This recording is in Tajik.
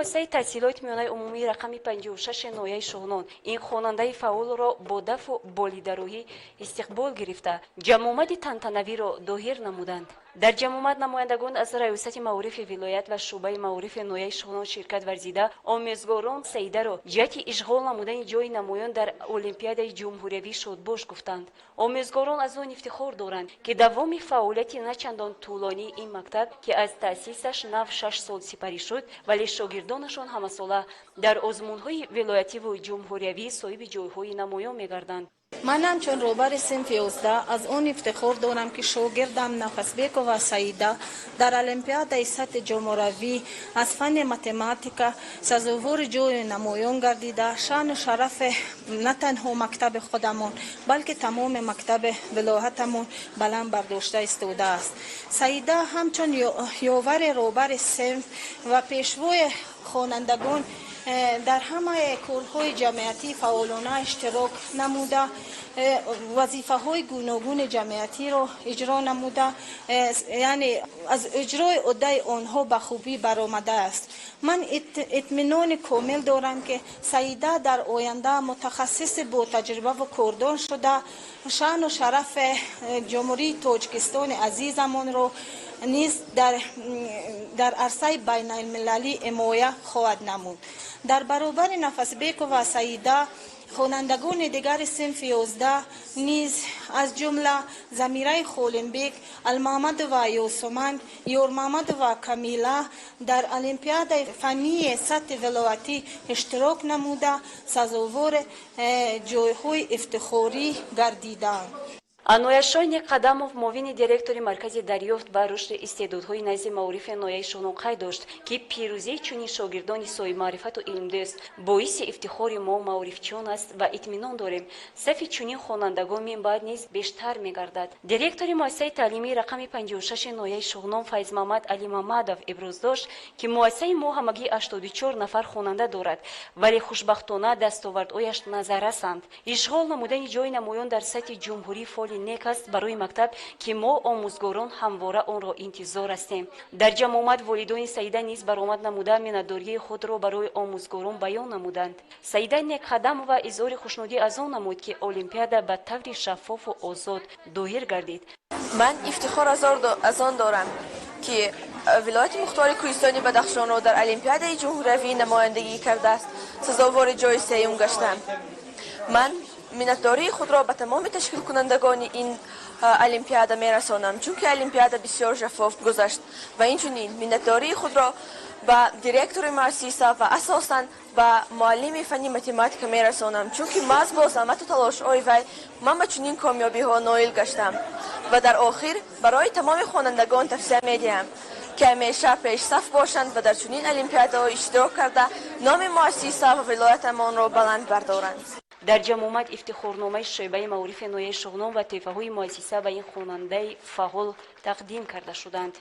Муассисаи таҳсилоти миёнаи умумии рақами 56 ноҳияи Шуғнон ин хонандаи фаъолро бо дафу болидароҳӣ истиқбол гирифта, ҷамъомади тантанавиро доҳир намуданд. Дар ҷамъомад намояндагон аз Раёсати маорифи вилоят ва шӯъбаи маорифи ноҳияи Шуғнон ширкат варзида, омӯзгорон Саидаро ҷиҳати ишғол намудани ҷои намоён дар олимпиадаи ҷумҳуриявӣ шодбош гуфтанд. Омӯзгорон аз он ифтихор доранд, ки давоми фаъолияти начандон тӯлонии ин мактаб, ки аз таъсисаш нав 6 сол сипарӣ шуд, вале шогирдонашон ҳамасола дар озмунҳои вилоятиву ҷумҳуриявӣ соҳиби ҷойҳои намоён мегарданд. Ман ҳамчун роҳбари синфи 11 аз он ифтихор дорам, ки шогирдам Нафасбекова Саида дар олимпиадаи сатҳи ҷумҳуравӣ аз фанни математика сазовори ҷои намоён гардида, шаъну шарафи на танҳо мактаби худамон, балки тамоми мактаби вилоятамон баланд бардошта истодааст. Саида ҳамчун ёвари роҳбари синф ва пешвои хонандагон дар ҳамаи корҳои ҷамъиятӣ фаъолона иштирок намуда, вазифаҳои гуногуни ҷамъиятиро иҷро намуда, яъне аз иҷрои ӯҳдаи онҳо ба хубӣ баромадааст. Ман итминони комил дорам, ки Саида дар оянда мутахассиси ботаҷрибаву кордон шуда, шаъну шарафи Ҷумҳурии Тоҷикистони азизамонро низ дар арсаи байналмилалӣ ҳимоя хоҳад намуд. Дар баробари Нафасбекова Саида хонандагони дигари синфи 11 низ, аз ҷумла Замираи Холимбек, Алмамадова Ёсуман, Ёрмамадова Камила дар олимпиадаи фаннии сатҳи вилоятӣ иштирок намуда, сазовори ҷойҳои ифтихорӣ гардиданд. Анояшони Қадамов, муовини директори Маркази дарёфт ва рушди истеъдодҳои назди маорифи ноҳияи Шуғнон, қайд дошт, ки пирӯзии чунин шогирдони соҳибмаърифату илмдӯст боиси ифтихори мо, маорифчиён, аст ва итминон дорем, сафи чунин хонандагон минбаъд низ бештар мегардад. Директори муассисаи таълимии рақами 56 ноҳияи Шуғнон Файзмамад Алимамадов иброз дошт, ки муассисаи мо ҳамагӣ 84 нафар хонанда дорад, вале хушбахтона дастовардҳояш назаррасанд. Ишғол намудани ҷои намоён дар сатҳи ҷумҳурӣ фоли нек аст барои мактаб, ки мо, омӯзгорон, ҳамвора онро интизор ҳастем. Дар ҷамъомад волидони Саида низ баромад намуда, миннатдории худро барои омӯзгорон баён намуданд. Саида Некқадамова изҳори хушнудӣ аз он намуд, ки олимпиада ба таври шаффофу озод доир гардид. Ман ифтихор аз он дорам, ки Вилояти Мухтори Кӯҳистони Бадахшонро дар олимпиадаи ҷумҳуриявӣ намояндагӣ кардааст, сазовори ҷои сеюм гаштам. Ман миннатдории худро ба тамоми ташкилкунандагони ин олимпиада мерасонам, чунки олимпиада бисёр шаффоф гузашт, ва инчунин миннатдории худро ба директори муассиса ва асосан ба муаллими фанни математика мерасонам, чунки маҳз бо заҳмату талошҳои вай ман ба чунин комёбиҳо ноил гаштам. Ва дар охир барои тамоми хонандагон тавсия медиҳам, ки ҳамеша пешсаф бошанд ва дар чунин олимпиадаҳо иштирок карда, номи муассиса ва вилоятамонро баланд бардоранд. Дар ҷамъомад ифтихорномаи шӯъбаи маорифи ноҳияи Шуғнон ва тӯҳфаҳои муассиса ба ин хонандаи фаъол тақдим карда шуданд.